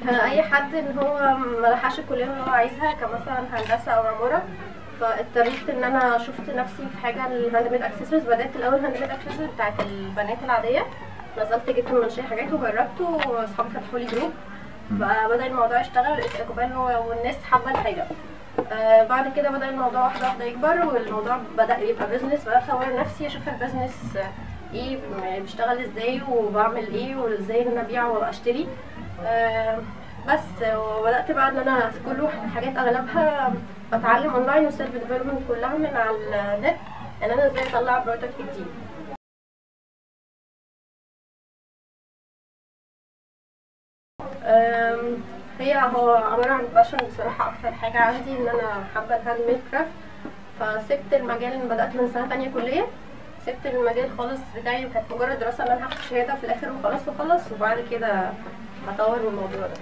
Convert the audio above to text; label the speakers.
Speaker 1: اي حد ان هو ما لحقش الكلية اللي هو عايزها كمثلا هندسة او عمارة، فاضطريت ان انا شفت نفسي في حاجة ال handmade accessories. بدات الاول handmade accessories بتاعت البنات العادية، نزلت جبت من منشيه حاجات وجربته، واصحابي فتحوا لي group، فبدا الموضوع يشتغل، لقيت اقبال والناس حابة الحاجة. بعد كده بدا الموضوع واحدة واحدة يكبر، والموضوع بدا يبقى business. بدات اطور نفسي، اشوف ال business ايه، بيشتغل ازاي وبعمل ايه وازاي ان انا ابيع واشتري. بس وبدات بقى ان انا كله حاجات اغلبها بتعلم online و self development كلها من على النت، ان انا ازاي اطلع product جديد. هو عبارة عن passion بصراحة. اكتر حاجة عندي ان انا حابة ال handmade craft، فسبت المجال. بدات من سنة تانية كليه، سبت المجال خالص بتاعي، كانت مجرد دراسة ان انا هاخد شهادة في الاخر وخلاص وخلص، وبعد كده هطور من الموضوع ده.